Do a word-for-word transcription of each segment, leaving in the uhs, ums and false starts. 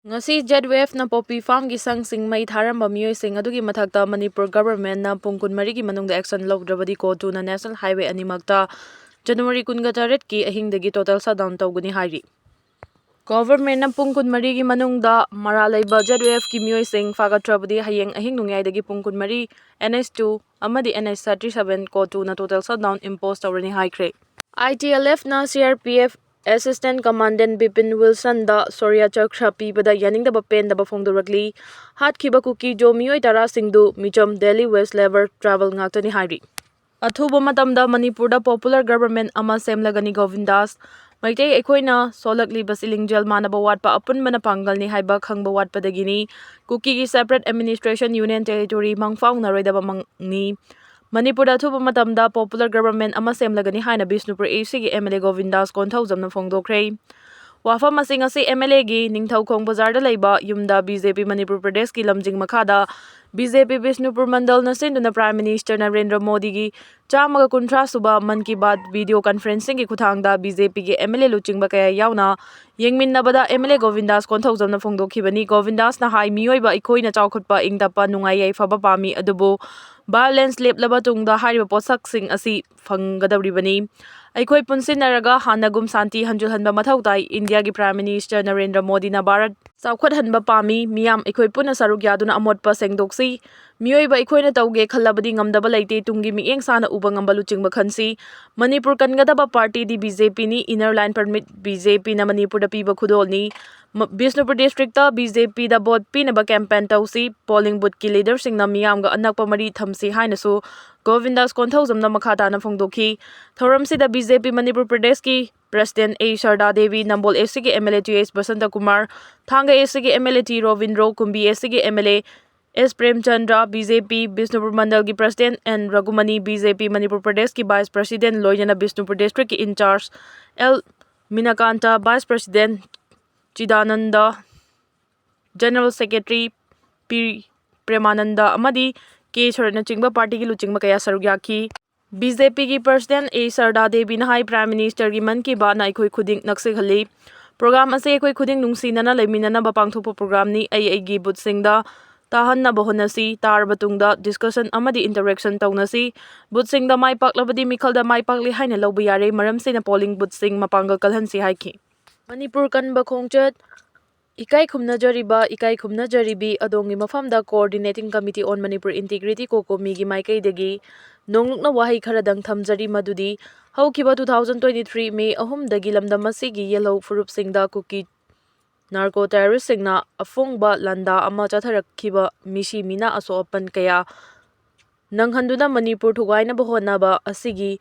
ꯉꯁꯤ Z W Fꯅ poppy farmꯒꯤ ꯁꯪꯁꯤꯡ ꯃꯩ ꯊꯥꯔꯝꯕ ꯃꯤꯑꯣꯏꯁꯤꯡ ꯑꯗꯨꯒꯤ ꯃꯊꯛꯇ ꯃꯅꯤꯄꯨꯔ governmentꯅ ꯄꯨꯡ ꯀꯨꯟꯃꯔꯤꯒꯤ ꯃꯅꯨꯡꯗ action ꯂꯧꯗ꯭ꯔꯕꯗꯤ ꯀꯣꯇꯨꯅ national highway ꯑꯅꯤꯃꯛꯇ January ꯀꯨꯟꯒ ꯇꯔꯦꯠꯀꯤ ꯑꯍꯤꯡꯗꯒꯤ total shutdown ꯇꯧꯒꯅꯤ ꯍꯥꯏꯔꯤ꯫ Governmentꯅ ꯄꯨꯡ ꯀꯨꯟꯃꯔꯤꯒꯤ ꯃꯅꯨꯡꯗ ꯃꯔꯥꯜ ꯂꯩꯕ Z W Fꯀꯤ ꯃꯤꯑꯣꯏꯁꯤꯡ ꯐꯥꯒꯠꯇ꯭ꯔꯕꯗꯤ ꯍꯌꯦꯡ ꯑꯍꯤꯡ ꯅꯣꯡꯌꯥꯏꯗꯒꯤ ꯄꯨꯡ ꯀꯨꯟꯃꯔꯤ N H two ꯑꯃꯗꯤ N H thirty seven ꯀꯣꯇꯨꯅ total shutdown impose ꯇꯧꯔꯅꯤ ꯍꯥꯏꯈ꯭ꯔꯦ꯫ I T L Fꯅ C R P F Assistant Commandant Bipin ꯋꯤꯜꯁꯟꯗ ꯁꯧꯔ꯭ꯌ ꯆꯀ꯭ꯔ ꯄꯤꯕꯗ ꯌꯥꯅꯤꯡꯗꯕ ꯄꯦꯟꯗꯕ ꯐꯣꯡꯗꯣꯔꯛꯂꯤ꯫ ꯍꯥꯠꯈꯤꯕ ꯀꯨꯀꯤꯖꯣ ꯃꯤꯑꯣꯏ ꯇꯔꯥꯁꯤꯡꯗꯨ ꯃꯤꯆꯝ daily wage labour tribal ꯉꯥꯛꯇꯅꯤ ꯍꯥꯏꯔꯤ꯫ ꯑꯊꯨꯕ ꯃꯇꯝꯗ ꯃꯅꯤꯄꯨꯔꯗ popular government ꯑꯃ ꯁꯦꯝꯂꯒꯅꯤ ꯒꯣꯕꯤꯟꯗꯥꯁ꯫ ꯃꯩꯇꯩ ꯑꯩꯈꯣꯏꯅ ꯁꯣꯛꯂꯛꯂꯤꯕꯁꯤ ꯂꯤꯡꯖꯦꯜ ꯃꯥꯟꯅꯕ ꯋꯥꯠꯄ ꯑꯄꯨꯟꯕꯅ ꯄꯥꯡꯒꯜꯅꯤ ꯍꯥꯏꯕ ꯈꯪꯕ ꯋꯥꯠꯄꯗꯒꯤꯅꯤ꯫ ꯀꯨꯀꯤꯒꯤ separate administration union territory ꯃꯪꯐꯥ ꯎꯅꯔꯣꯏꯗꯕ ꯃꯪꯅꯤ꯫ ꯃꯅꯤꯄꯨꯔꯗ ꯑꯊꯨꯕ ꯃꯇꯝꯗ popular government ꯑꯃ ꯁꯦꯝꯂꯒꯅꯤ ꯍꯥꯏꯅ ꯕꯤꯁꯅꯨꯄꯨꯔ A C ꯒꯤ M L A ꯒꯣꯕꯤꯟꯗꯥꯁ ꯀꯣꯟꯊꯧꯖꯝꯅ ꯐꯣꯡꯗꯣꯛꯈ꯭ꯔꯦ꯫ ꯋꯥꯐꯝ ꯑꯁꯤ ꯉꯁꯤ M L Aꯒꯤ ꯅꯤꯡꯊꯧꯈꯣꯡ ꯕꯖꯥꯔꯗ ꯂꯩꯕ ꯌꯨꯝꯗ B J P ꯃꯅꯤꯄꯨꯔ ꯄ꯭ꯔꯗꯦꯁꯀꯤ ꯂꯝꯖꯤꯡ ꯃꯈꯥꯗ B J P ꯕꯤꯁꯅꯨꯄꯨꯔ ꯃꯟꯗꯜꯅ ꯁꯤꯟꯗꯨꯅ Prime Minister ꯅꯔꯦꯟꯗ꯭ꯔ ꯃꯣꯗꯤꯒꯤ ꯆꯥꯝꯃꯒ ꯀꯨꯟꯊ꯭ꯔꯥ ꯁꯨꯕ ꯃꯟ ꯀꯤ ꯕꯥꯠ video conferencingꯒꯤ ꯈꯨꯠꯊꯥꯡꯗ B J Pꯒꯤ M L A ꯂꯨꯆꯤꯡꯕ ꯀꯌꯥ ꯌꯥꯎꯅ ꯌꯦꯡꯃꯤꯟꯅꯕꯗ M L A ꯒꯣꯕꯤꯟꯗꯥꯁ ꯀꯣꯟꯊꯧꯖꯝꯅ ꯐꯣꯡꯗꯣꯛꯈꯤꯕꯅꯤ꯫ ꯒꯣꯕꯤꯟꯗꯥꯁꯅ ꯍꯥꯏ, ꯃꯤꯑꯣꯏꯕ ꯑꯩꯈꯣꯏꯅ ꯆꯥꯎꯈꯠꯄ, ꯏꯪ ꯇꯞꯄ, ꯅꯨꯡꯉꯥꯏ ꯌꯥꯏꯐꯕ ꯄꯥꯝꯃꯤ, ꯑꯗꯨꯕꯨ violence ꯂꯦꯞꯂꯕ ꯇꯨꯡꯗ ꯍꯥꯏꯔꯤꯕ ꯄꯣꯠꯁꯛꯁꯤꯡ ꯑꯁꯤ ꯐꯪꯒꯗꯧꯔꯤꯕꯅꯤ꯫ ꯑꯩꯈꯣꯏ ꯄꯨꯟꯁꯤꯟꯅꯔꯒ ꯍꯥꯟꯅꯒꯨꯝ ꯁꯥꯟꯇꯤ ꯍꯟꯖꯤꯜꯍꯟꯕ ꯃꯊꯧ ꯇꯥꯏ꯫ ꯏꯟꯗꯤꯌꯥꯒꯤ Prime Minister ꯅꯔꯦꯟꯗ꯭ꯔ ꯃꯣꯗꯤꯅ ꯚꯥꯔꯠ ꯆꯥꯎꯈꯠꯍꯟꯕ ꯄꯥꯝꯃꯤ꯫ ꯃꯤꯌꯥꯝ ꯑꯩꯈꯣꯏ ꯄꯨꯟꯅ ꯁꯔꯨꯛ ꯌꯥꯗꯨꯅ ꯑꯃꯣꯠꯄ ꯁꯦꯡꯗꯣꯛꯁꯤ꯫ ꯃꯤꯑꯣꯏꯕ ꯑꯩꯈꯣꯏꯅ ꯇꯧꯒꯦ ꯈꯜꯂꯕꯗꯤ ꯉꯝꯗꯕ ꯂꯩꯇꯦ꯫ ꯇꯨꯡꯒꯤ ꯃꯤꯠꯌꯦꯡ ꯁꯥꯅ ꯎꯕ ꯉꯝꯕ ꯂꯨꯆꯤꯡꯕ ꯈꯟꯁꯤ꯫ Manipur ꯀꯟꯒꯗꯕ partyꯗꯤ B J Pꯅꯤ꯫ Inner line permit B J Pꯅ ꯃꯅꯤꯄꯨꯔꯗ ꯄꯤꯕ ꯈꯨꯗꯣꯜꯅꯤ꯫ ꯕꯤꯁꯅꯨꯄꯨꯔ districtꯇ B J Pꯗ vote ꯄꯤꯅꯕ campaign ꯇꯧꯁꯤ꯫ Polling boothꯀꯤ leaderꯁꯤꯡꯅ ꯃꯤꯌꯥꯝꯒ ꯑꯅꯛꯄ ꯃꯔꯤ ꯊꯝꯁꯤ ꯍꯥꯏꯅꯁꯨ ꯒꯣꯕꯤꯟꯗꯥꯁ ꯀꯣꯟꯊꯧꯖꯝꯅ ꯃꯈꯥ ꯇꯥꯅ ꯐꯣꯡꯗꯣꯛꯈꯤ꯫ ꯊꯧꯔꯝꯁꯤꯗ B J P ꯃꯅꯤꯄꯨꯔ ꯄ꯭ꯔꯗꯦꯁꯀꯤ President A ꯁꯔꯗꯥ Devi, Nambol A Cꯒꯤ M L A T H Basanta Kumar, ꯊꯥꯡꯒ A Cꯒꯤ M L A T Robindro, ꯀꯨꯝꯕꯤ A Cꯒꯤ M L A S Premchandra, B J P Bishnupur ꯃꯟꯗꯜꯒꯤ President N Raghumani, B J P Manipur ꯄ꯭ꯔꯗꯦꯁꯀꯤ Vice President, ꯂꯣꯏꯅꯅ Bishnupur districtꯀꯤ in charge L ꯃꯤꯅꯥꯀꯥꯟꯇ, Vice President ꯆꯤꯗꯥꯅꯟꯗ, General Secretary P ꯄ꯭ꯔꯦꯃꯥꯅꯟꯗ ꯑꯃꯗꯤ K ꯁꯣꯔꯠꯅꯆꯤꯡꯕ partyꯒꯤ ꯂꯨꯆꯤꯡꯕ ꯀꯌꯥ ꯁꯔꯨꯛ ꯌꯥꯈꯤ꯫ B J Pꯒꯤ President A ꯁꯔꯗꯥ ꯗꯦꯕꯤꯅ high, Prime Ministerꯒꯤ Mann Ki ꯕꯥꯠꯅ ꯑꯩꯈꯣꯏ ꯈꯨꯗꯤꯡ ꯅꯛꯁꯤꯜꯍꯜꯂꯤ꯫ Program ꯑꯁꯤ ꯑꯩꯈꯣꯏ ꯈꯨꯗꯤꯡ ꯅꯨꯡꯁꯤꯅꯅ ꯂꯩꯃꯤꯟꯅꯅꯕ ꯄꯥꯡꯊꯣꯛꯄ programꯅꯤ꯫ ꯑꯩ ꯑꯩꯒꯤ ꯕꯨꯠꯁꯤꯡꯗ ꯇꯥꯍꯟꯅꯕ ꯍꯣꯠꯅꯁꯤ꯫ ꯇꯥꯔꯕ ꯇꯨꯡꯗ discussion ꯑꯃꯗꯤ interaction ꯇꯧꯅꯁꯤ꯫ ꯕꯨꯠꯁꯤꯡꯗ ꯃꯥꯏ ꯄꯥꯛꯂꯕꯗꯤ ꯃꯤꯈꯜꯗ ꯃꯥꯏ ꯄꯥꯛꯂꯤ ꯍꯥꯏꯅ ꯂꯧꯕ ꯌꯥꯔꯦ꯫ ꯃꯔꯝꯁꯤꯅ polling bootꯁꯤꯡ ꯃꯄꯥꯡꯒꯜ ꯀꯜꯍꯟꯁꯤ ꯍꯥꯏꯈꯤ꯫ ꯃꯅꯤꯄꯨꯔ ꯀꯟꯕ ꯈꯣꯡꯆꯠ꯫ ꯏꯀꯥꯏ ꯈꯨꯝꯅꯖꯔꯤꯕ, ꯏꯀꯥꯏ ꯈꯨꯝꯅꯖꯔꯤꯕꯤ ꯑꯗꯣꯝꯒꯤ ꯃꯐꯝꯗ Coordinating Committee on Manipur Integrity, COCOMIꯒꯤ ꯃꯥꯏꯀꯩꯗꯒꯤ ꯅꯣꯡꯂꯨꯛꯅ ꯋꯥꯍꯩ ꯈꯔꯗꯪ ꯊꯝꯖꯔꯤ, ꯃꯗꯨꯗꯤ ꯍꯧꯈꯤꯕ two thousand twenty three May ꯑꯍꯨꯝꯗꯒꯤ ꯂꯝꯗꯝ ꯑꯁꯤꯒꯤ ꯌꯦꯜꯍꯧ ꯐꯨꯔꯨꯞꯁꯤꯡꯗ ꯀꯨꯀꯤ narco terroristꯁꯤꯡꯅ ꯑꯐꯣꯡꯕ ꯂꯥꯟꯗꯥ ꯑꯃ ꯆꯠꯊꯔꯛꯈꯤꯕ ꯃꯤꯁꯤ ꯃꯤꯅꯥ ꯑꯁꯣꯛ ꯑꯄꯟ ꯀꯌꯥ ꯅꯪꯍꯟꯗꯨꯅ ꯃꯅꯤꯄꯨꯔ ꯊꯨꯒꯥꯏꯅꯕ ꯍꯣꯠꯅꯕ ꯑꯁꯤꯒꯤ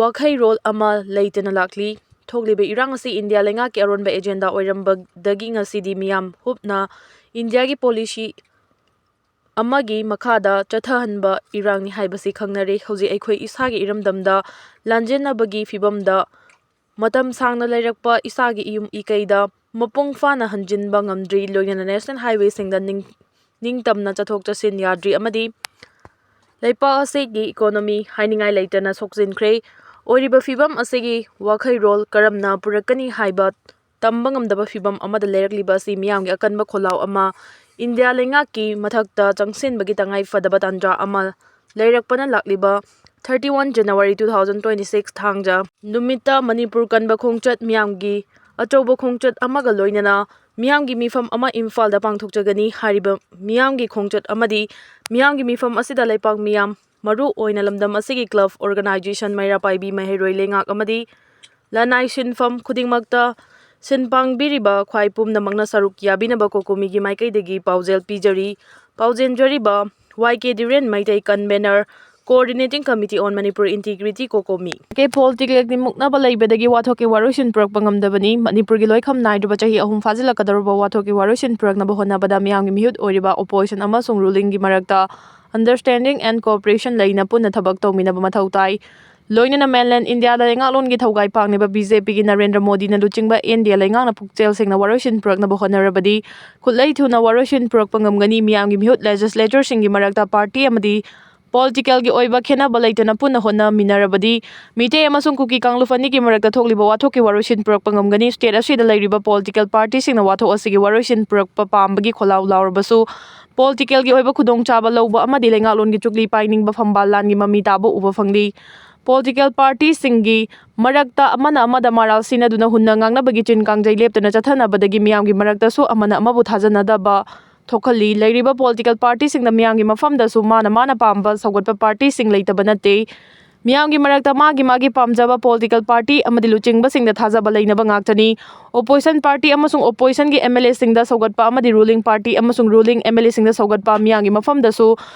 ꯋꯥꯈꯩꯔꯣꯜ ꯑꯃ ꯂꯩꯇꯅ ꯂꯥꯛꯂꯤ꯫ ꯊꯣꯛꯂꯤꯕ ꯏꯔꯥꯡ ꯑꯁꯤ ꯏꯟꯗꯤꯌꯥ ꯂꯩꯉꯥꯛꯀꯤ ꯑꯔꯣꯟꯕ agenda ꯑꯣꯏꯔꯝꯕꯗꯒꯤ ꯉꯁꯤꯗꯤ ꯃꯤꯌꯥꯝ ꯍꯨꯞꯅ ꯏꯟꯗꯤꯌꯥꯒꯤ policy ꯑꯃꯒꯤ ꯃꯈꯥꯗ ꯆꯠꯊꯍꯟꯕ ꯏꯔꯥꯡꯅꯤ ꯍꯥꯏꯕꯁꯤ ꯈꯪꯅꯔꯦ꯫ ꯍꯧꯖꯤꯛ ꯑꯩꯈꯣꯏ ꯏꯁꯥꯒꯤ ꯏꯔꯝꯗꯝꯗ ꯂꯥꯟꯖꯦꯟꯅꯕꯒꯤ ꯐꯤꯕꯝꯗ ꯃꯇꯝ ꯁꯥꯡꯅ ꯂꯩꯔꯛꯄ ꯏꯁꯥꯒꯤ ꯏꯌꯨꯝ ꯏꯀꯩꯗ ꯃꯄꯨꯡ ꯐꯥꯅ ꯍꯟꯖꯤꯟꯕ ꯉꯝꯗ꯭ꯔꯤ, ꯂꯣꯏꯅꯅ national highwayꯁꯤꯡꯗ ꯅꯤꯡ-, ꯅꯤꯡꯇꯝꯅ ꯆꯠꯊꯣꯛ ꯆꯠꯁꯤꯟ ꯌꯥꯗ꯭ꯔꯤ ꯑꯃꯗꯤ ꯂꯩꯄꯥꯛ ꯑꯁꯤꯒꯤ economy ꯍꯥꯏꯅꯤꯡꯉꯥꯏ ꯂꯩꯇꯅ ꯁꯣꯛꯆꯤꯟꯈ꯭ꯔꯦ꯫ ꯑꯣꯏꯔꯤꯕ ꯐꯤꯕꯝ ꯑꯁꯤꯒꯤ ꯋꯥꯈꯩꯔꯣꯜ ꯀꯔꯝꯅ ꯄꯨꯔꯛꯀꯅꯤ ꯍꯥꯏꯕ ꯇꯝꯕ ꯉꯝꯗꯕ ꯐꯤꯕꯝ ꯑꯃꯗ ꯂꯩꯔꯛꯂꯤꯕ ꯑꯁꯤ ꯃꯤꯌꯥꯝꯒꯤ ꯑꯀꯟꯕ ꯈꯣꯜꯂꯥꯎ ꯑꯃ ꯏꯟꯗꯤꯌꯥ ꯂꯩꯉꯥꯛꯀꯤ ꯃꯊꯛꯇ ꯆꯪꯁꯤꯟꯕꯒꯤ ꯇꯉꯥꯏ ꯐꯗꯕ ꯇꯥꯟꯖꯥ ꯑꯃ ꯂꯩꯔꯛꯄꯅ ꯂꯥꯛꯂꯤꯕ thirty one January two thousand twenty six ꯊꯥꯡꯖ ꯅꯨꯃꯤꯠꯇ ꯃꯅꯤꯄꯨꯔ ꯀꯟꯕ ꯈꯣꯡꯆꯠ ꯃꯤꯌꯥꯝꯒꯤ ꯑꯆꯧꯕ ꯈꯣꯡꯆꯠ ꯑꯃꯒ ꯂꯣꯏꯅꯅ ꯃꯤꯌꯥꯝꯒꯤ ꯃꯤꯐꯝ ꯑꯃ ꯏꯝꯐꯥꯜꯗ ꯄꯥꯡꯊꯣꯛꯆꯒꯅꯤ꯫ ꯍꯥꯏꯔꯤꯕ ꯃꯤꯌꯥꯝꯒꯤ ꯈꯣꯡꯆꯠ ꯑꯃꯗꯤ ꯃꯤꯌꯥꯝꯒꯤ ꯃꯤꯐꯝ ꯑꯁꯤꯗ ꯂꯩꯄꯥꯛ ꯃꯤꯌꯥꯝ, ꯃꯔꯨ ꯑꯣꯏꯅ ꯂꯝꯗꯝ ꯑꯁꯤꯒꯤ club, organization, ꯃꯩꯔꯥ ꯄꯥꯏꯕꯤ, ꯃꯍꯩꯔꯣꯏ ꯂꯩꯉꯥꯛ ꯑꯃꯗꯤ ꯂꯅꯥꯏ ꯁꯤꯟꯐꯝ ꯈꯨꯗꯤꯡꯃꯛꯇ ꯁꯤꯟ ꯄꯥꯡꯕꯤꯔꯤꯕ ꯈ꯭ꯋꯥꯏ ꯄꯨꯝꯅꯃꯛꯅ ꯁꯔꯨꯛ ꯌꯥꯕꯤꯅꯕ COCOMIꯒꯤ ꯃꯥꯏꯀꯩꯗꯒꯤ ꯄꯥꯎꯖꯦꯜ ꯄꯤꯖꯔꯤ꯫ ꯄꯥꯎꯖꯦꯟꯖꯔꯤꯕ Y K Dhiren Meitei, convener, Coordinating Committee on Manipur Integrity, COCOMI꯫ ꯀꯦ ꯐꯣꯜ ꯇꯤꯛꯂꯦꯛꯇꯤ ꯃꯨꯛꯅꯕ ꯂꯩꯕꯗꯒꯤ ꯋꯥꯊꯣꯛꯀꯤ ꯋꯥꯔꯣꯏꯁꯤꯟ ꯄꯨꯔꯛꯄ ꯉꯝꯗꯕꯅꯤ꯫ ꯃꯅꯤꯄꯨꯔꯒꯤ ꯂꯣꯏꯈꯝ ꯅꯥꯏꯗ꯭ꯔꯕ ꯆꯍꯤ ꯑꯍꯨꯝ ꯐꯥꯖꯤꯜꯂꯛꯀꯗꯧꯔꯕ ꯋꯥꯊꯣꯛꯀꯤ ꯋꯥꯔꯣꯏꯁꯤꯟ ꯄꯨꯔꯛꯅꯕ ꯍꯣꯠꯅꯕꯗ ꯃꯤꯌꯥꯝꯒꯤ ꯃꯤꯍꯨꯠ ꯑꯣꯏꯔꯤꯕ opposition ꯑꯃꯁꯨꯡ rulingꯒꯤ ꯃꯔꯛꯇ understanding and cooperation ꯂꯩꯅ ꯄꯨꯟꯅ ꯊꯕꯛ ꯇꯧꯃꯤꯟꯅꯕ ꯃꯊꯧ ꯇꯥꯏ꯫ ꯂꯣꯏꯅꯅ mainland ꯏꯟꯗꯤꯌꯥꯗ ꯂꯩꯉꯥꯛꯂꯣꯟꯒꯤ ꯊꯧꯒꯥꯏ ꯄꯥꯡꯂꯤꯕ BJPꯒꯤ ꯅꯔꯦꯟꯗ꯭ꯔ ꯃꯣꯗꯤꯅ ꯂꯨꯆꯤꯡꯕ NDA ꯂꯩꯉꯥꯛꯅ ꯄꯨꯛꯆꯦꯜ ꯁꯦꯡꯅ ꯋꯥꯔꯣꯏꯁꯤꯟ ꯄꯨꯔꯛꯅꯕ ꯍꯣꯠꯅꯔꯕꯗꯤ ꯈꯨꯠꯂꯩ ꯊꯨꯅ ꯋꯥꯔꯣꯏꯁꯤꯟ ꯄꯨꯔꯛꯄ ꯉꯝꯒꯅꯤ꯫ ꯃꯤꯌꯥꯝꯒꯤ ꯃꯤꯍꯨꯠ legislatureꯁꯤꯡꯒꯤ ꯃꯔꯛꯇ party ꯑꯃꯗꯤ ꯄꯣꯂꯤꯇꯤꯀꯦꯜꯒꯤ ꯑꯣꯏꯕ ꯈꯦꯠꯅꯕ ꯂꯩꯇꯅ ꯄꯨꯟꯅ ꯍꯣꯠꯅꯃꯤꯟꯅꯔꯕꯗꯤ ꯃꯤꯇꯩ ꯑꯃꯁꯨꯡ ꯀꯨꯀꯤ ꯀꯥꯡꯂꯨꯞ ꯑꯅꯤꯒꯤ ꯃꯔꯛꯇ ꯊꯣꯛꯂꯤꯕ ꯋꯥꯊꯣꯛꯀꯤ ꯋꯥꯔꯣꯏꯁꯤꯟ ꯄꯨꯔꯛꯄ ꯉꯝꯒꯅꯤ꯫ ꯁ꯭ꯇꯦꯠ ꯑꯁꯤꯗ ꯂꯩꯔꯤꯕ ꯄꯣꯂꯤꯇꯤꯀꯦꯜ ꯄꯥꯔꯇꯤꯁꯤꯡꯅ ꯋꯥꯊꯣꯛ ꯑꯁꯤꯒꯤ ꯋꯥꯔꯣꯏꯁꯤꯟ ꯄꯨꯔꯛꯄ ꯄꯥꯝꯕꯒꯤ ꯈꯣꯜꯂꯥꯎ ꯂꯥꯎꯔꯕꯁꯨ ꯄꯣꯂꯤꯇꯤꯀꯦꯜꯒꯤ ꯑꯣꯏꯕ ꯈꯨꯗꯣꯡꯆꯥꯕ ꯂꯧꯕ ꯑꯃꯗꯤ ꯂꯩꯉꯥꯛꯂꯣꯟꯒꯤ ꯆꯨꯛꯂꯤ ꯄꯥꯏꯅꯤꯡꯕ ꯐꯝꯕꯥꯜ ꯂꯥꯟꯒꯤ ꯃꯃꯤ ꯇꯥꯕ ꯎꯕ ꯐꯪꯂꯤ꯫ ꯄꯣꯂꯤꯇꯤꯀꯦꯜ ꯄꯥꯔꯇꯤꯁꯤꯡꯒꯤ ꯃꯔꯛꯇ ꯑꯃꯅ ꯑꯃꯗ ꯃꯔꯥꯜ ꯁꯤꯟꯅꯗꯨꯅ ꯍꯨꯟꯅ ꯉꯥꯡꯅꯕꯒꯤ ꯆꯤꯟ ꯀꯥꯡꯖꯩ ꯂꯦꯞꯇꯅ ꯆꯠꯊꯅꯕꯗꯒꯤ ꯃꯤꯌꯥꯝꯒꯤ ꯃꯔꯛꯇꯁꯨ ꯑꯃꯅ ꯑꯃꯕꯨ ꯊꯥꯖꯅꯗꯕ ꯊꯣꯛꯍꯜꯂꯤ꯫ ꯂꯩꯔꯤꯕ ꯄꯣꯂꯤꯇꯤꯀꯦꯜ ꯄꯥꯔꯇꯤꯁꯤꯡꯅ ꯃꯤꯌꯥꯝꯒꯤ ꯃꯐꯝꯗꯁꯨ ꯃꯥꯅ ꯃꯥꯅ ꯄꯥꯝꯕ ꯁꯧꯒꯠꯄ ꯄꯥꯔꯇꯤꯁꯤꯡ ꯂꯩꯇꯕ ꯅꯠꯇꯦ꯫ ꯃꯤꯌꯥꯝꯒꯤ ꯃꯔꯛꯇ ꯃꯥꯒꯤ ꯃꯥꯒꯤ ꯄꯥꯝꯖꯕ ꯄꯣꯂꯤꯇꯤꯀꯦꯜ ꯄꯥꯔꯇꯤ ꯑꯃꯗꯤ ꯂꯨꯆꯤꯡꯕꯁꯤꯡꯗ ꯊꯥꯖꯕ ꯂꯩꯅꯕ ꯉꯥꯛꯇꯅꯤ꯫ ꯑꯣꯄꯣꯖꯤꯁꯟ ꯄꯥꯔꯇꯤ ꯑꯃꯁꯨꯡ ꯑꯣꯄꯣꯖꯤꯁꯟꯒꯤ ꯑꯦꯝ ꯑꯦꯜ ꯑꯦꯁꯤꯡꯗ ꯁꯧꯒꯠꯄ ꯑꯃꯗꯤ ꯔꯨꯂꯤꯡ ꯄꯥꯔꯇꯤ ꯑꯃꯁꯨꯡ ꯔꯨꯂꯤꯡ ꯑꯦꯝ ꯑꯦꯜ ꯑꯦꯁꯤꯡꯗ ꯁꯧꯒꯠꯄ ꯃꯤꯌꯥꯝꯒꯤ ꯃꯐꯝꯗꯁꯨ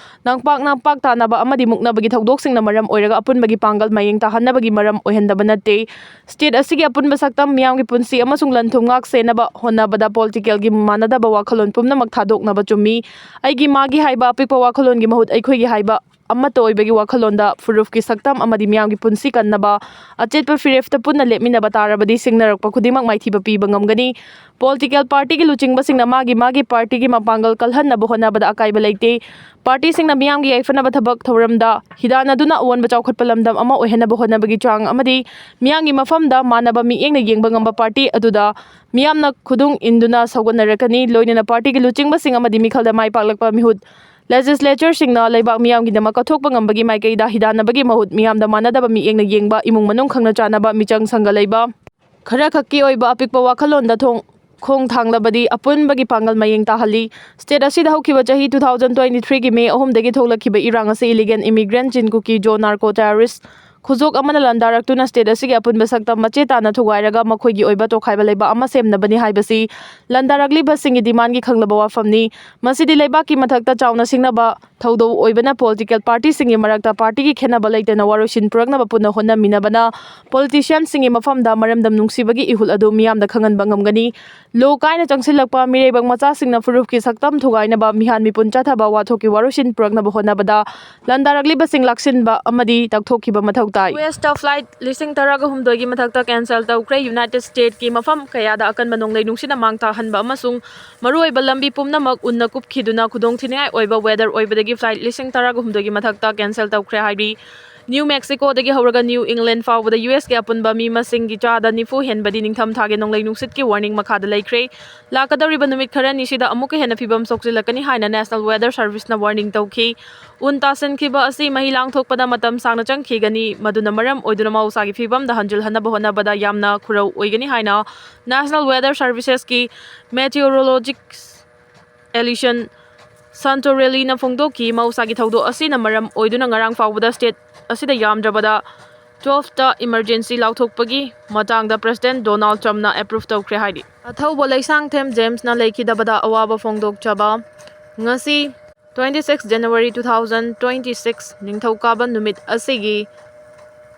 ꯅꯥꯡꯄꯥꯛ ꯅꯥꯡꯄꯥꯛ ꯇꯥꯅꯕ ꯑꯃꯗꯤ ꯃꯨꯛꯅꯕꯒꯤ ꯊꯧꯗꯣꯛꯁꯤꯡꯅ ꯃꯔꯝ ꯑꯣꯏꯔꯒ ꯑꯄꯨꯟꯕꯒꯤ ꯄꯥꯡꯒꯜ ꯃꯌꯦꯡ ꯇꯥꯍꯟꯅꯕꯒꯤ ꯃꯔꯝ ꯑꯣꯏꯍꯟꯗꯕ ꯅꯠꯇꯦ꯫ ꯁ꯭ꯇꯦꯠ ꯑꯁꯤꯒꯤ ꯑꯄꯨꯟꯕ ꯁꯛꯇꯝ, ꯃꯤꯌꯥꯝꯒꯤ ꯄꯨꯟꯁꯤ ꯑꯃꯁꯨꯡ ꯂꯟ ꯊꯨꯝ ꯉꯥꯛ ꯁꯦꯟꯅꯕ ꯍꯣꯠꯅꯕꯗ ꯄꯣꯂꯤꯇꯤꯀꯦꯜꯒꯤ ꯃꯥꯟꯅꯗꯕ ꯋꯥꯈꯜꯂꯣꯟ ꯄꯨꯝꯅꯃꯛ ꯊꯥꯗꯣꯛꯅꯕ ꯆꯨꯝꯃꯤ꯫ ꯑꯩꯒꯤ ꯃꯥꯒꯤ ꯍꯥꯏꯕ ꯑꯄꯤꯛꯄ ꯋꯥꯈꯜꯂꯣꯟꯒꯤ ꯃꯍꯨꯠ ꯑꯩꯈꯣꯏꯒꯤ ꯍꯥꯏꯕ ꯑꯃꯠꯇ ꯑꯣꯏꯕꯒꯤ ꯋꯥꯈꯜꯂꯣꯟꯗ ꯐꯨꯔꯨꯞꯀꯤ ꯁꯛꯇꯝ ꯑꯃꯗꯤ ꯃꯤꯌꯥꯝꯒꯤ ꯄꯨꯟꯁꯤ ꯀꯟꯅꯕ ꯑꯆꯦꯠꯄ ꯐꯤꯔꯦꯞꯇ ꯄꯨꯟꯅ ꯂꯦꯞꯃꯤꯟꯅꯕ ꯇꯥꯔꯕꯗꯤ ꯁꯤꯡꯅꯔꯛꯄ ꯈꯨꯗꯤꯡꯃꯛ ꯃꯥꯏꯊꯤꯕ ꯄꯤꯕ ꯉꯝꯒꯅꯤ꯫ ꯄꯣꯂꯤꯇꯤꯀꯦꯜ ꯄꯥꯔꯇꯤꯒꯤ ꯂꯨꯆꯤꯡꯕꯁꯤꯡꯅ ꯃꯥꯒꯤ ꯃꯥꯒꯤ ꯄꯥꯔꯇꯤꯒꯤ ꯃꯄꯥꯡꯒꯜ ꯀꯜꯍꯟꯅꯕ ꯍꯣꯠꯅꯕꯗ ꯑꯀꯥꯏꯕ ꯂꯩꯇꯦ꯫ ꯄꯥꯔꯇꯤꯁꯤꯡꯅ ꯃꯤꯌꯥꯝꯒꯤ ꯌꯥꯏꯐꯅꯕ ꯊꯕꯛ ꯊꯧꯔꯝꯗ ꯍꯤꯗꯥꯟꯅꯗꯨꯅ ꯑꯑꯣꯟꯕ ꯆꯥꯎꯈꯠꯄ ꯂꯝꯗꯝ ꯑꯃ ꯑꯣꯏꯍꯟꯅꯕ ꯍꯣꯠꯅꯕꯒꯤ ꯆꯥꯡ ꯑꯃꯗꯤ ꯃꯤꯌꯥꯝꯒꯤ ꯃꯐꯝꯗ ꯃꯥꯟꯅꯕ ꯃꯤꯠꯌꯦꯡꯅ ꯌꯦꯡꯕ ꯉꯝꯕ ꯄꯥꯔꯇꯤ ꯑꯗꯨꯗ ꯃꯤꯌꯥꯝꯅ ꯈꯨꯗꯨꯡ ꯏꯟꯗꯨꯅ ꯁꯧꯒꯠꯅꯔꯛꯀꯅꯤ꯫ ꯂꯣꯏꯅꯅ ꯄꯥꯔꯇꯤꯒꯤ ꯂꯨꯆꯤꯡꯕꯁꯤꯡ ꯑꯃꯗꯤ ꯃꯤꯈꯜꯗ ꯃꯥꯏ ꯄꯥꯛꯂꯛꯄ ꯃꯤꯍꯨꯠ ꯂꯦꯖꯤꯁꯂꯦꯆꯔꯁꯤꯡꯅ ꯂꯩꯕꯥꯛ ꯃꯤꯌꯥꯝꯒꯤꯗꯃꯛ ꯀꯠꯊꯣꯛꯄ ꯉꯝꯕꯒꯤ ꯃꯥꯏꯀꯩꯗ ꯍꯤꯗꯥꯟꯅꯕꯒꯤ ꯃꯍꯨꯠ ꯃꯤꯌꯥꯝꯗ ꯃꯥꯟꯅꯗꯕ ꯃꯤꯠꯌꯦꯡꯅ ꯌꯦꯡꯕ, ꯏꯃꯨꯡ ꯃꯅꯨꯡ ꯈꯪꯅ ꯆꯥꯟꯅꯕ, ꯃꯤꯆꯪ ꯁꯪꯒ ꯂꯩꯕ, ꯈꯔ ꯈꯛꯀꯤ ꯑꯣꯏꯕ ꯑꯄꯤꯛꯄ ꯋꯥꯈꯜꯂꯣꯟꯗ ꯊꯣꯡ ꯈꯣꯡ ꯊꯥꯡꯂꯕꯗꯤ ꯑꯄꯨꯟꯕꯒꯤ ꯄꯥꯡꯒꯜ ꯃꯌꯦꯡ ꯇꯥꯍꯜꯂꯤ꯫ ꯁ꯭ꯇꯦꯠ ꯑꯁꯤꯗ ꯍꯧꯈꯤꯕ ꯆꯍꯤ two thousand twenty three ꯒꯤ ꯃꯦ ꯑꯍꯨꯝꯗꯒꯤ ꯊꯣꯛꯂꯛꯈꯤꯕ ꯏꯔꯥꯡ ꯑꯁꯤ illegal immigrant, ꯆꯤꯟ ꯀꯨꯀꯤ, ꯖꯣ ꯅꯥꯔꯀꯣ ꯇꯦꯔꯣꯔꯤꯁ ꯈꯨꯖꯣꯛ ꯑꯃꯅ ꯂꯥꯟꯗꯥꯔꯛꯇꯨꯅ ꯁ꯭ꯇꯦꯠ ꯑꯁꯤꯒꯤ ꯑꯄꯨꯟꯕ ꯁꯛꯇꯝ ꯃꯆꯦ ꯇꯥꯅ ꯊꯨꯒꯥꯏꯔꯒ ꯃꯈꯣꯏꯒꯤ ꯑꯣꯏꯕ ꯇꯣꯈꯥꯏꯕ ꯂꯩꯕꯥꯛ ꯑꯃ ꯁꯦꯝꯅꯕꯅꯤ ꯍꯥꯏꯕꯁꯤ ꯂꯥꯟꯗꯥꯔꯛꯂꯤꯕꯁꯤꯡꯒꯤ ꯗꯤꯃꯥꯟꯒꯤ ꯈꯪꯂꯕ ꯋꯥꯐꯝꯅꯤ꯫ ꯃꯁꯤꯗꯤ ꯂꯩꯕꯥꯛꯀꯤ ꯃꯊꯛꯇ ꯆꯥꯎꯅ ꯁꯤꯡꯅꯕ ꯊꯧꯗꯧ ꯑꯣꯏꯕꯅ ꯄꯣꯂꯤꯇꯤꯀꯦꯜ ꯄꯥꯔꯇꯤꯁꯤꯡꯒꯤ ꯃꯔꯛꯇ ꯄꯥꯔꯇꯤꯒꯤ ꯈꯦꯟꯅꯕ ꯂꯩꯇꯅ ꯋꯥꯔꯣꯏꯁꯤꯟ ꯄꯨꯔꯛꯅꯕ ꯄꯨꯟꯅ ꯍꯣꯠꯅꯃꯤꯟꯅꯕꯅ ꯄꯣꯂꯤꯇꯤꯁꯤꯌꯥꯟꯁꯤꯡꯒꯤ ꯃꯐꯝꯗ ꯃꯔꯝꯗꯝ ꯅꯨꯡꯁꯤꯕꯒꯤ ꯏꯍꯨꯜ ꯑꯗꯨ ꯃꯤꯌꯥꯝꯗ ꯈꯪꯍꯟꯕ ꯉꯝꯒꯅꯤ꯫ ꯂꯣ ꯀꯥꯏꯅ ꯆꯪꯁꯤꯜꯂꯛꯄ ꯃꯤꯔꯩꯕꯥꯛ ꯃꯆꯥꯁꯤꯡꯅ ꯐꯨꯔꯨꯞꯀꯤ ꯁꯛꯇꯝ ꯊꯨꯒꯥꯏꯅꯕ, ꯃꯤꯍꯥꯠ ꯃꯤꯄꯨꯟ ꯆꯠꯊꯕ, ꯋꯥꯊꯣꯛꯀꯤ ꯋꯥꯔꯣꯏꯁꯤꯟ ꯄꯨꯔꯛꯅꯕ ꯍꯣꯠꯅꯕꯗ ꯂꯥꯟꯗꯥꯔꯛꯂꯤꯕꯁꯤꯡ ꯂꯥꯛꯁꯤꯟꯕ ꯑꯃꯗꯤ ꯇꯛꯊꯣꯛꯈꯤꯕ ꯃꯊꯧ ꯇꯥꯏ꯫ ꯌꯨ ꯑꯦꯁꯇ flight ꯂꯤꯁꯤꯡ ꯇꯔꯥꯒ ꯍꯨꯝꯗꯣꯏꯒꯤ ꯃꯊꯛꯇ cancel ꯇꯧꯈ꯭ꯔꯦ꯫ United Stateꯀꯤ ꯃꯐꯝ ꯀꯌꯥꯗ ꯑꯀꯟꯕ ꯅꯣꯡꯂꯩ ꯅꯨꯡꯁꯤꯠꯅ ꯃꯥꯡ ꯊꯥꯍꯟꯕ ꯑꯃꯁꯨꯡ ꯃꯔꯨꯑꯣꯏꯕ ꯂꯝꯕꯤ ꯄꯨꯝꯅꯃꯛ ꯎꯟꯅ ꯀꯨꯞꯈꯤꯗꯨꯅ ꯈꯨꯗꯣꯡꯊꯤꯅꯤꯡꯉꯥꯏ ꯑꯣꯏꯕ weather ꯑꯣꯏꯕꯗꯒꯤ flight ꯂꯤꯁꯤꯡ ꯇꯔꯥꯒ ꯍꯨꯝꯗꯣꯏꯒꯤ ꯃꯊꯛꯇ cancel ꯇꯧꯈ꯭ꯔꯦ ꯍꯥꯏꯔꯤ꯫ New Mexicoꯗꯒꯤ ꯍꯧꯔꯒ New England ꯐꯥꯎꯕꯗ ꯌꯨ ꯑꯦꯁꯀꯤ ꯑꯄꯨꯟꯕ ꯃꯤ ꯃꯁꯤꯡꯒꯤ ꯆꯥꯗ ꯅꯤꯐꯨ ꯍꯦꯟꯕꯗꯤ ꯅꯤꯡꯊꯝ ꯊꯥꯒꯤ ꯅꯣꯡꯂꯩ ꯅꯨꯡꯁꯤꯠꯀꯤ warning ꯃꯈꯥꯗ ꯂꯩꯈ꯭ꯔꯦ꯫ ꯂꯥꯛꯀꯗꯧꯔꯤꯕ ꯅꯨꯃꯤꯠ ꯈꯔꯅꯤꯁꯤꯗ ꯑꯃꯨꯛꯀ ꯍꯦꯟꯅ ꯐꯤꯕꯝ ꯁꯣꯛꯆꯤꯜꯂꯛꯀꯅꯤ ꯍꯥꯏꯅ National Weather Serviceꯅ warning ꯇꯧꯈꯤ꯫ ꯎꯟ ꯇꯥꯁꯤꯟꯈꯤꯕ ꯑꯁꯤ ꯃꯍꯤ ꯂꯥꯡꯊꯣꯛꯄꯗ ꯃꯇꯝ ꯁꯥꯡꯅ ꯆꯪꯈꯤꯒꯅꯤ, ꯃꯗꯨꯅ ꯃꯔꯝ ꯑꯣꯏꯗꯨꯅ ꯃꯍꯧꯁꯥꯒꯤ ꯐꯤꯕꯝꯗ ꯍꯟꯖꯤꯜꯍꯟꯅꯕ ꯍꯣꯠꯅꯕꯗ ꯌꯥꯝꯅ ꯈꯨꯔꯧ ꯑꯣꯏꯒꯅꯤ ꯍꯥꯏꯅ National Weather Servicesꯀꯤ meteorologist Alison Santorelliꯅ ꯐꯣꯡꯗꯣꯛꯈꯤ꯫ ꯃꯍꯧꯁꯥꯒꯤ ꯊꯧꯗꯣꯛ ꯑꯁꯤꯅ ꯃꯔꯝ ꯑꯣꯏꯗꯨꯅ ꯉꯔꯥꯡ ꯐꯥꯎꯕꯗ state ꯑꯁꯤꯗ ꯌꯥꯝꯗ꯭ꯔꯕꯗ twelveꯇ emergency ꯂꯥꯎꯊꯣꯛꯄꯒꯤ ꯃꯇꯥꯡꯗ President Donald Trumpꯅ approve ꯇꯧꯈ꯭ꯔꯦ ꯍꯥꯏꯔꯤ꯫ ꯑꯊꯧꯕ ꯂꯩꯁꯥꯡꯊꯦꯝ Jamesꯅ ꯂꯩꯈꯤꯗꯕꯗ ꯑꯋꯥꯕ ꯐꯣꯡꯗꯣꯛꯆꯕ꯫ ꯉꯁꯤ twenty six January two thousand twenty six ꯅꯤꯡꯊꯧꯀꯥꯕ ꯅꯨꯃꯤꯠ ꯑꯁꯤꯒꯤ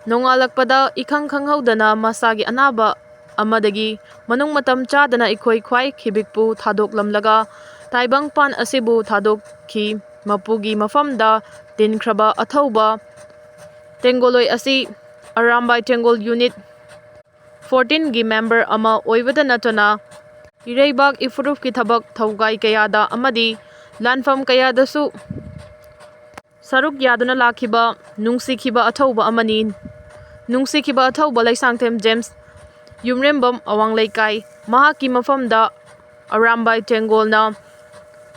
ꯅꯣꯡꯉꯥꯜꯂꯛꯄꯗ ꯏꯈꯪ ꯈꯪꯍꯧꯗꯅ ꯃꯁꯥꯒꯤ ꯑꯅꯥꯕ ꯑꯃꯗꯒꯤ ꯃꯅꯨꯡ ꯃꯇꯝ ꯆꯥꯗꯅ ꯑꯩꯈꯣꯏ ꯈ꯭ꯋꯥꯏ ꯈꯤꯕꯤꯛꯄꯨ ꯊꯥꯗꯣꯛꯂꯝꯂꯒ ꯇꯥꯏꯕꯪꯄꯥꯟ ꯑꯁꯤꯕꯨ ꯊꯥꯗꯣꯛꯈꯤ꯫ ꯃꯄꯨꯒꯤ ꯃꯐꯝꯗ ꯇꯤꯟꯈ꯭ꯔꯕ ꯑꯊꯧꯕ ꯇꯦꯡꯒꯣꯂꯣꯏ ꯑꯁꯤ ꯑꯔꯥꯝꯕꯥꯏ ꯇꯦꯡꯒꯣꯜ unit fourteenꯒꯤ member ꯑꯃ ꯑꯣꯏꯕꯗ ꯅꯠꯇꯅ ꯏꯔꯩꯕꯥꯛ ꯏꯐꯨꯔꯨꯞꯀꯤ ꯊꯕꯛ ꯊꯧꯒꯥꯏ ꯀꯌꯥꯗ ꯑꯃꯗꯤ ꯂꯥꯟꯐꯝ ꯀꯌꯥꯗꯁꯨ ꯁꯔꯨꯛ ꯌꯥꯗꯨꯅ ꯂꯥꯛꯈꯤꯕ ꯅꯨꯡꯁꯤꯈꯤꯕ ꯑꯊꯧꯕ ꯑꯃꯅꯤ꯫ ꯅꯨꯡꯁꯤꯈꯤꯕ ꯑꯊꯧꯕ ꯂꯩꯁꯥꯡꯊꯦꯝ James, ꯌꯨꯝꯔꯦꯝꯕꯝ ꯑꯋꯥꯡ ꯂꯩꯀꯥꯏ, ꯃꯍꯥꯛꯀꯤ ꯃꯐꯝꯗ ꯑꯔꯥꯝꯕꯥꯏ ꯇꯦꯡꯒꯣꯜꯅ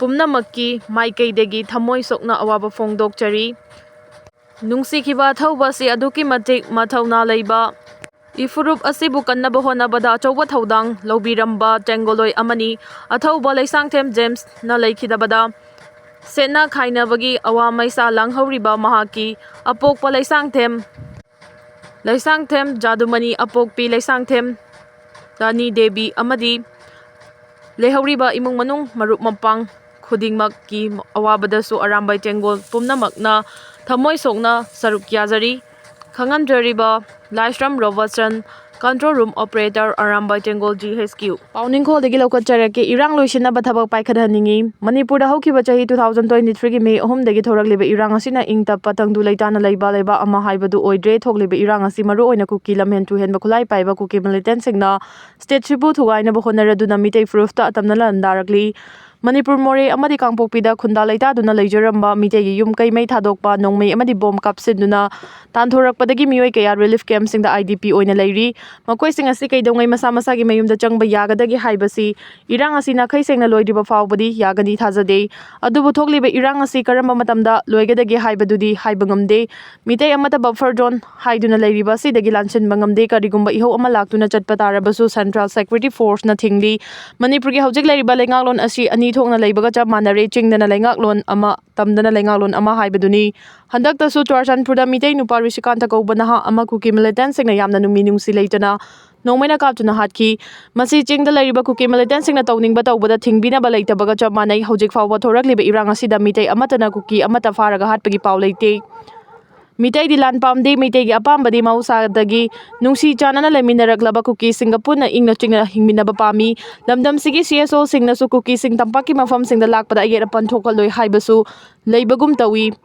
ꯄꯨꯝꯅꯃꯛꯀꯤ ꯃꯥꯏꯀꯩꯗꯒꯤ ꯊꯃꯣꯏ ꯁꯣꯛꯅ ꯑꯋꯥꯕ ꯐꯣꯡꯗꯣꯛꯆꯔꯤ꯫ ꯅꯨꯡꯁꯤꯈꯤꯕ ꯑꯊꯧꯕ ꯑꯁꯤ ꯑꯗꯨꯛꯀꯤ ꯃꯇꯤꯛ ꯃꯊꯧꯅꯥ ꯂꯩꯕ ꯏꯐꯨꯔꯨꯞ ꯑꯁꯤꯕꯨ ꯀꯟꯅꯕ ꯍꯣꯠꯅꯕꯗ ꯑꯆꯧꯕ ꯊꯧꯗꯥꯡ ꯂꯧꯕꯤꯔꯝꯕ ꯇꯦꯡꯒꯣꯂꯣꯏ ꯑꯃꯅꯤ꯫ ꯑꯊꯧꯕ ꯂꯩꯁꯥꯡꯊꯦꯝ Jamesꯅ ꯂꯩꯈꯤꯗꯕꯗ ꯁꯦꯠꯅ ꯈꯥꯏꯅꯕꯒꯤ ꯑꯋꯥ ꯃꯩꯁꯥ ꯂꯥꯡꯍꯧꯔꯤꯕ ꯃꯍꯥꯛꯀꯤ ꯑꯄꯣꯛꯄ ꯂꯩꯁꯥꯡꯊꯦꯝ, ꯂꯩꯁꯥꯡꯊꯦꯝ ꯖꯥꯗꯨꯃꯅꯤ, ꯑꯄꯣꯛꯄꯤ ꯂꯩꯁꯥꯡꯊꯦꯝ ꯔꯥꯅꯤ ꯗꯦꯕꯤ ꯑꯃꯗꯤ ꯂꯩꯍꯧꯔꯤꯕ ꯏꯃꯨꯡ ꯃꯅꯨꯡ, ꯃꯔꯨꯞ ꯃꯄꯥꯡ ꯈꯨꯗꯤꯡꯃꯛꯀꯤ ꯑꯋꯥꯕꯗꯁꯨ ꯑꯔꯥꯝꯕꯥꯏ ꯇꯦꯡꯒꯣꯜ ꯄꯨꯝꯅꯃꯛꯅ ꯊꯃꯣꯏ ꯁꯣꯛꯅ ꯁꯔꯨꯛ ꯌꯥꯖꯔꯤ꯫ ꯈꯪꯍꯟꯖꯔꯤꯕ ꯂꯥꯏꯁ꯭ꯔꯝ ꯔꯣꯕꯔꯠꯁꯟ Control Room Operator, Arambai Tenggol, G H Q꯫ ꯄꯥꯎꯅꯤꯡꯈꯣꯜꯗꯒꯤ ꯂꯧꯈꯠꯆꯔꯛꯀꯦ꯫ ꯏꯔꯥꯡ ꯂꯣꯏꯁꯤꯟꯅꯕ ꯊꯕꯛ ꯄꯥꯏꯈꯠꯍꯟꯅꯤꯡꯏ꯫ ꯃꯅꯤꯄꯨꯔꯗ ꯍꯧꯈꯤꯕ ꯆꯍꯤ two thousand twenty-threeꯒꯤ May ꯑꯍꯨꯝꯗꯒꯤ ꯊꯣꯔꯛꯂꯤꯕ ꯏꯔꯥꯡ ꯑꯁꯤꯅ ꯏꯪ ꯇꯞꯄ, ꯇꯪꯗꯨ ꯂꯩꯇꯥꯅ ꯂꯩꯕ ꯂꯩꯕꯥꯛ ꯑꯃ ꯍꯥꯏꯕꯗꯨ ꯑꯣꯏꯗ꯭ꯔꯦ꯫ ꯊꯣꯛꯂꯤꯕ ꯏꯔꯥꯡ ꯑꯁꯤ ꯃꯔꯨꯑꯣꯏꯅ ꯀꯨꯀꯤ ꯂꯝꯍꯦꯟ ꯇꯨꯍꯦꯟꯕ ꯈꯨꯠꯂꯥꯏ ꯄꯥꯏꯕ ꯀꯨꯀꯤ militantꯁꯤꯡꯅ stateꯁꯤꯕꯨ ꯊꯨꯒꯥꯏꯅꯕ ꯍꯣꯠꯅꯔꯗꯨꯅ ꯃꯤꯇꯩ ꯐꯨꯔꯨꯞꯇ ꯑꯇꯝꯅ ꯂꯥꯟꯗꯥꯔꯛꯂꯤ꯫ ꯃꯅꯤꯄꯨꯔ ꯃꯣꯔꯦ ꯑꯃꯗꯤ ꯀꯥꯡꯄꯣꯛꯄꯤꯗ ꯈꯨꯟꯗꯥ ꯂꯩꯇꯥꯗꯨꯅ ꯂꯩꯖꯔꯝꯕ ꯃꯤꯇꯩꯒꯤ ꯌꯨꯝ ꯀꯩ ꯃꯩ ꯊꯥꯗꯣꯛꯄ, ꯅꯣꯡꯃꯩ ꯑꯃꯗꯤ ꯕꯣꯝ ꯀꯥꯞꯁꯤꯟꯗꯨꯅ ꯇꯥꯟꯊꯣꯔꯛꯄꯗꯒꯤ ꯃꯤꯑꯣꯏ ꯀꯌꯥ relief campꯁꯤꯡꯗ, IDP ꯑꯣꯏꯅ ꯂꯩꯔꯤ꯫ ꯃꯈꯣꯏꯁꯤꯡ ꯑꯁꯤ ꯀꯩꯗꯧꯉꯩ ꯃꯁꯥ ꯃꯁꯥꯒꯤ ꯃꯌꯨꯝꯗ ꯆꯪꯕ ꯌꯥꯒꯗꯒꯦ ꯍꯥꯏꯕꯁꯤ ꯏꯔꯥꯡ ꯑꯁꯤ ꯅꯥꯈꯩ ꯁꯦꯡꯅ ꯂꯣꯏꯗ꯭ꯔꯤꯕ ꯐꯥꯎꯕꯗꯤ ꯌꯥꯒꯅꯤ ꯊꯥꯖꯗꯦ꯫ ꯑꯗꯨꯕꯨ ꯊꯣꯛꯂꯤꯕ ꯏꯔꯥꯡ ꯑꯁꯤ ꯀꯔꯝꯕ ꯃꯇꯝꯗ ꯂꯣꯏꯒꯗꯒꯦ ꯍꯥꯏꯕꯗꯨꯗꯤ ꯍꯥꯏꯕ ꯉꯝꯗꯦ꯫ ꯃꯤꯇꯩ ꯑꯃꯠꯇ buffer zone ꯍꯥꯏꯗꯨꯅ ꯂꯩꯔꯤꯕ ꯑꯁꯤꯗꯒꯤ ꯂꯥꯟꯁꯤꯟꯕ ꯉꯝꯗꯦ꯫ ꯀꯔꯤꯒꯨꯝꯕ ꯏꯍꯧ ꯑꯃ ꯂꯥꯛꯇꯨꯅ ꯆꯠꯄ ꯇꯥꯔꯕꯁꯨ Central Security Forceꯅ ꯊꯤꯡꯂꯤ꯫ ꯃꯅꯤꯄꯨꯔꯒꯤ ꯍꯧꯖꯤꯛ ꯂꯩꯔꯤꯕ ꯂꯩꯉꯥꯛꯂꯣꯟ ꯑꯁꯤ ꯑꯅꯤ ꯊꯣꯛꯅ ꯂꯩꯕꯒ ꯆꯞ ꯃꯥꯟꯅꯔꯦ꯫ ꯆꯤꯡꯗꯅ ꯂꯩꯉꯥꯛꯂꯣꯟ ꯑꯃ, ꯇꯝꯗꯅ ꯂꯩꯉꯥꯛꯂꯣꯟ ꯑꯃ ꯍꯥꯏꯕꯗꯨꯅꯤ꯫ ꯍꯟꯗꯛꯇꯁꯨ ꯆꯨꯔꯆꯥꯟꯄꯨꯔꯗ ꯃꯤꯇꯩ ꯅꯨꯄꯥ ꯔꯤꯁꯤꯀꯥꯟꯇ ꯀꯧꯕ ꯅꯍꯥ ꯑꯃ ꯀꯨꯀꯤ militantꯁꯤꯡꯅ ꯌꯥꯝꯅ ꯅꯨꯡꯃꯤ ꯅꯨꯡꯁꯤ ꯂꯩꯇꯅ ꯅꯣꯡꯃꯩꯅ ꯀꯥꯞꯇꯨꯅ ꯍꯥꯠꯈꯤ꯫ ꯃꯁꯤ ꯆꯤꯡꯗ ꯂꯩꯔꯤꯕ ꯀꯨꯀꯤ militantꯁꯤꯡꯅ ꯇꯧꯅꯤꯡꯕ ꯇꯧꯕꯗ ꯊꯤꯡꯕꯤꯅꯕ ꯂꯩꯇꯕꯒ ꯆꯞ ꯃꯥꯟꯅꯩ꯫ ꯍꯧꯖꯤꯛ ꯐꯥꯎꯕ ꯊꯣꯔꯛꯂꯤꯕ ꯏꯔꯥꯡ ꯑꯁꯤꯗ ꯃꯤꯇꯩ ꯑꯃꯠꯇꯅ ꯀꯨꯀꯤ ꯑꯃꯠꯇ ꯐꯥꯔꯒ ꯍꯥꯠꯄꯒꯤ ꯄꯥꯎ ꯂꯩꯇꯦ꯫ ꯃꯤꯇꯩꯗꯤ ꯂꯥꯟ ꯄꯥꯝꯗꯦ꯫ ꯃꯤꯇꯩꯒꯤ ꯑꯄꯥꯝꯕꯗꯤ ꯃꯍꯧꯁꯥꯗꯒꯤ ꯅꯨꯡꯁꯤ ꯆꯥꯟꯅꯅ ꯂꯩꯃꯤꯟꯅꯔꯛꯂꯕ ꯀꯨꯀꯤꯁꯤꯡꯒ ꯄꯨꯟꯅ ꯏꯪꯅ ꯆꯤꯛꯅ ꯍꯤꯡꯃꯤꯟꯅꯕ ꯄꯥꯝꯃꯤ꯫ ꯂꯝꯗꯝꯁꯤꯒꯤ CSOꯁꯤꯡꯅꯁꯨ ꯀꯨꯀꯤꯁꯤꯡ ꯇꯝꯄꯥꯛꯀꯤ ꯃꯐꯝꯁꯤꯡꯗ ꯂꯥꯛꯄꯗ ꯑꯌꯦꯠ ꯑꯄꯟ ꯊꯣꯛꯍꯜꯂꯣꯏ ꯍꯥꯏꯕꯁꯨ ꯂꯩꯕꯒꯨꯝ ꯇꯧꯏ꯫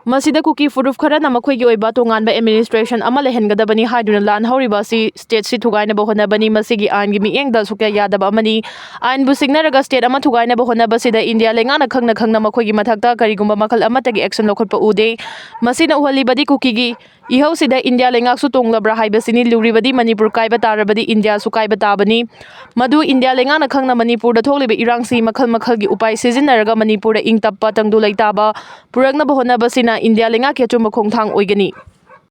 ꯃꯁꯤꯗ ꯀꯨꯀꯤ ꯐꯨꯔꯨꯞ ꯈꯔꯅ ꯃꯈꯣꯏꯒꯤ ꯑꯣꯏꯕ ꯇꯣꯉꯥꯟꯕ administration ꯑꯃ ꯂꯩꯍꯟꯒꯗꯕꯅꯤ ꯍꯥꯏꯗꯨꯅ ꯂꯥꯟ ꯍꯧꯔꯤꯕ ꯑꯁꯤ stateꯁꯤ ꯊꯨꯒꯥꯏꯅꯕ ꯍꯣꯠꯅꯕꯅꯤ꯫ ꯃꯁꯤꯒꯤ ꯑꯥꯏꯟꯒꯤ ꯃꯤꯠꯌꯦꯡꯗ ꯁꯨꯛꯌꯥ ꯌꯥꯗꯕ ꯑꯃꯅꯤ꯫ ꯑꯥꯏꯟꯕꯨ ꯁꯤꯡꯅꯔꯒ state ꯑꯃ ꯊꯨꯒꯥꯏꯅꯕ ꯍꯣꯠꯅꯕꯁꯤꯗ ꯏꯟꯗꯤꯌꯥ ꯂꯩꯉꯥꯛꯅ ꯈꯪꯅ ꯈꯪꯅ ꯃꯈꯣꯏꯒꯤ ꯃꯊꯛꯇ ꯀꯔꯤꯒꯨꯝꯕ ꯃꯈꯜ ꯑꯃꯠꯇꯒꯤ action ꯂꯧꯈꯠꯄ ꯎꯗꯦ꯫ ꯃꯁꯤꯅ ꯎꯍꯜꯂꯤꯕꯗꯤ ꯀꯨꯀꯤꯒꯤ ꯏꯍꯧꯁꯤꯗ ꯏꯟꯗꯤꯌꯥ ꯂꯩꯉꯥꯛꯁꯨ ꯇꯣꯡꯂꯕ꯭ꯔꯥ ꯍꯥꯏꯕꯁꯤꯅꯤ꯫ ꯂꯨꯔꯤꯕꯗꯤ ꯃꯅꯤꯄꯨꯔ ꯀꯥꯏꯕ ꯇꯥꯔꯕꯗꯤ ꯏꯟꯗꯤꯌꯥꯁꯨ ꯀꯥꯏꯕ ꯇꯥꯕꯅꯤ꯫ ꯃꯗꯨ ꯏꯟꯗꯤꯌꯥ ꯂꯩꯉꯥꯛꯅ ꯈꯪꯅ ꯃꯅꯤꯄꯨꯔꯗ ꯊꯣꯛꯂꯤꯕ ꯏꯔꯥꯡꯁꯤ ꯃꯈꯜ ꯃꯈꯜꯒꯤ ꯎꯄꯥꯏ ꯁꯤꯖꯤꯟꯅꯔꯒ ꯃꯅꯤꯄꯨꯔꯗ ꯏꯪ ꯇꯞꯄ, ꯇꯪꯗꯨ ꯂꯩꯇꯥꯕ ꯄꯨꯔꯛꯅꯕ ꯍꯣꯠꯅꯕꯁꯤꯅ ꯏꯟꯗꯤꯌꯥ ꯂꯩꯉꯥꯛꯀꯤ ꯑꯆꯨꯝꯕ ꯈꯣꯡꯊꯥꯡ ꯑꯣꯏꯒꯅꯤ꯫